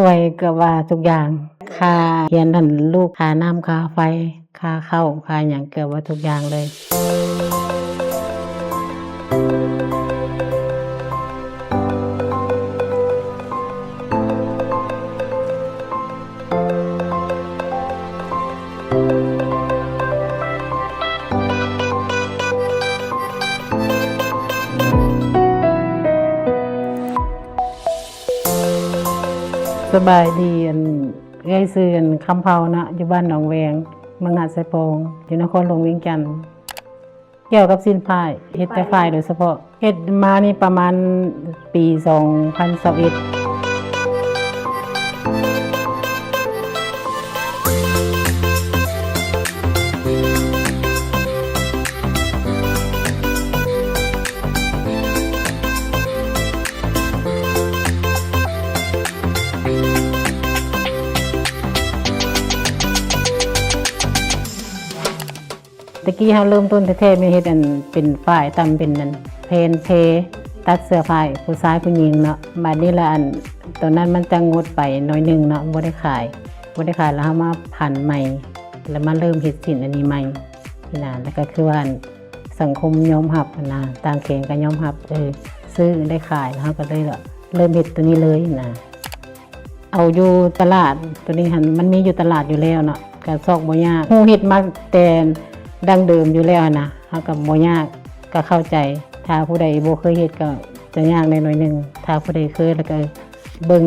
ຊ່ວຍເກືອບວ່າທຸກຢ່າງ ຄ່າຮຽນຫັ້ນລູກ ຄ່ານ້ຳ ຄ່າໄຟ ຄ່າເຂົ້າ ຄ່າຫຍັງ ເກືອບວ່າທຸກຢ່າງເລີຍ. ສະບາຍດີ ອັນ ເອື້ອຍຊື່ ອັນ ຄຳເພົາເນາະ ຢູ່ບ້ານໜອງແວງ ເມືອງຫາດຊາຍຟອງ ຢູ່ນະຄອນຫຼວງວຽງຈັນ. ກ່ຽວກັບສິ້ນຝ້າຍ ເຮັດແຕ່ຝ້າຍໂດຍສະເພາະ ເຮັດມານີ້ປະມານປີສອງພັນຊາວເອັດ. ແຕ່ກີ້ເຮົາເລີ່ມຕົ້ນແທ້ໆ ແມ່ນເຮັດອັນເປັນຝ້າຍ ຕ່ຳເປັນອັນແຜ່ນເພ ຕັດເສື້ອຝ້າຍຜູ້ຊາຍຜູ້ຍິງເນາະ. ບາດນີ້ລະອັນ ຕອນນັ້ນມັນຈະງົດໄປໜ້ອຍໜຶ່ງເນາະ ບໍ່ໄດ້ຂາຍ ບໍ່ໄດ້ຂາຍ ແລ້ວເຮົາມາຜັນໃໝ່ ແລ້ວມາເລີ່ມເຮັດສິ້ນອັນນີ້ໃໝ່ນີ້ນະ. ແລ້ວກໍຄືວ່າອັນ ສັງຄົມຍອມຮັບຫັ້ນນະ ຕ່າງແຂວງກໍຍອມຮັບ ເອີ ຊື້ໄດ້ຂາຍ ແລ້ວເຮົາກໍເລີຍເລີ່ມເຮັດໂຕນີ້ເລີຍນະ. ເອົາຢູ່ຕະຫຼາດ ໂຕນີ້ຫັ້ນມັນມີຢູ່ຕະຫຼາດຢູ່ແລ້ວເນາະ ກໍຊອກບໍ່ຍາກ ຮູ້ເຮັດມາແຕ່ດັ້ງເດີມຢູ່ແລ້ວຫັ້ນນະ ເຮົາກໍບໍ່ຍາກ ກໍເຂົ້າໃຈ. ຖ້າຜູ້ໃດບໍ່ເຄີຍເຮັດກໍຈະຍາກແດ່ໜ້ອຍໜຶ່ງ ຖ້າຜູ້ໃດເຄີຍແລ້ວກໍເບິ່ງ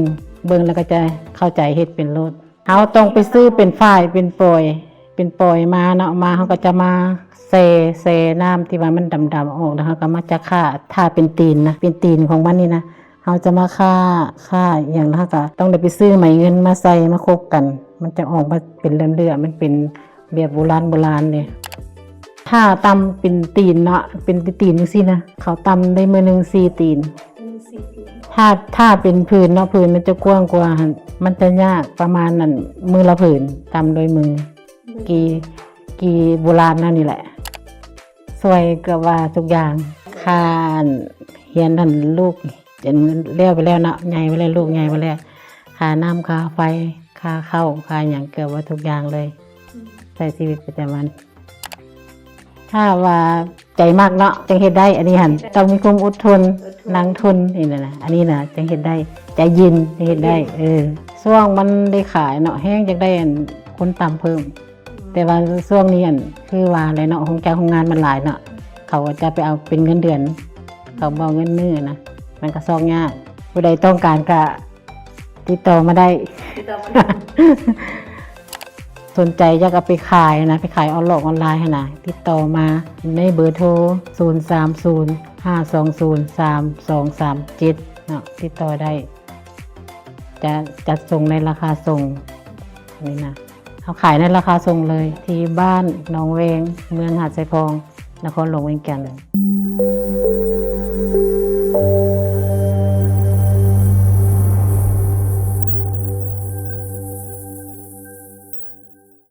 ເບິ່ງແລ້ວກໍຈະເຂົ້າໃຈ ເຮັດເປັນໂລດ. ເຮົາຕ້ອງໄປຊື້ເປັນຝ້າຍ ເປັນຟອຍ ເປັນຟອຍມາເນາະ ມາເຮົາກໍຈະມາແຊ່ ແຊ່ນ້ຳທີ່ວ່າມັນດຳໆອອກ ແລ້ວເຮົາກໍມາຈັກຂ້າ ຖ້າເປັນຕີນນະ ເປັນຕີນຂອງມັນນີ້ນະ ເຮົາຈະມາຂ້າ ຂ້າອີ່ຫຍັງ ແລ້ວເຮົາກໍຕ້ອງໄດ້ໄປຊື້ໄມ້ເງິນມາໃສ່ ມາຄົບກັນ ມັນຈະອອກມາເປັນເຫຼື້ອມໆ ມັນເປັນແບບໂບລານໂບລານເດ້. ຖ້າຕ່ຳເປັນຕີນເນາະ ເປັນຕີນຈັ່ງຊີ້ນະ ເຂົາຕ່ຳໄດ້ມື້ໜຶ່ງສີ່ຕີນ ໜຶ່ງສີ່ຕີນ. ຖ້າ ຖ້າເປັນຜືນເນາະ ຜືນມັນຈະກວ້າງກວ່າຫັ້ນ ມັນຈະຍາກປະມານນັ້ນ ມື້ລະຜືນ ຕ່ຳໂດຍມື ກີ່ ກີ່ໂບລານເຮົານີ້ແຫຼະ. ຊ່ວຍເກືອບວ່າທຸກຢ່າງ ຄ່າອັນຮຽນຫັ້ນລູກ ອັນ ແລ້ວໄປແລ້ວເນາະ ໃຫຍ່ໄປແລ້ວ ລູກໃຫຍ່ໄປແລ້ວ ຄ່ານ້ຳ ຄ່າໄຟ ຄ່າເຂົ້າ ຄ່າຫຍັງ ເກືອບວ່າທຸກຢ່າງເລີຍ ອືມ ໃຊ້ຊີວິດປະຈຳວັນ. ຖ້າວ່າໃຈມັກເນາະ ຈັ່ງເຮັດໄດ້ ອັນນີ້ຫັ້ນ ເຮັດໄດ້ ຕ້ອງມີຄວາມອົດທົນ ອົດທົນ ນັ່ງທົນ ນີ້ນະ ອັນນີ້ນະ ຈັ່ງເຮັດໄດ້ ໃຈເຢັນ ຈັ່ງເຮັດໄດ້ ໃຈເຢັນ ເອີ ຊ່ວງມັນໄດ້ຂາຍເນາະ ແຮງຢາກໄດ້ອັນຄົນຕ່ຳເພີ່ມ ອືມ ແຕ່ວ່າຊ່ວງນີ້ອັນ ຄືວ່າແຫຼະເນາະ ໂຮງຈັກໂຮງງານມັນຫຼາຍເນາະ ເຂົາກໍຈະໄປເອົາເປັນເງິນເດືອນ ເຂົາບໍ່ເອົາເງິນມື້ນະ ມັນກໍຊອກຍາກ. ຜູ້ໃດຕ້ອງການກໍຕິດຕໍ່ມາໄດ້ ຕິດຕໍ່ມາໄດ້. ສົນໃຈຢາກເອົາໄປຂາຍນະ ໄປຂາຍອອນລອກອອນລາຍຫັ້ນນະ ຕິດຕໍ່ມາໃນເບີໂທ ສູນສາມສູນ ຫ້າສອງສູນ ສາມສອງສາມເຈັດ ເນາະ ຕິດຕໍ່ໄດ້ ຈະຈັດສົ່ງໃນລາຄາສົ່ງນີ້ນະ ເຮົາຂາຍໃນລາຄາສົ່ງເລີຍ ທີ່ບ້ານໜອງແວງ ເມືອງຫາດຊາຍຟອງ ນະຄອນຫຼວງວຽງຈັນ.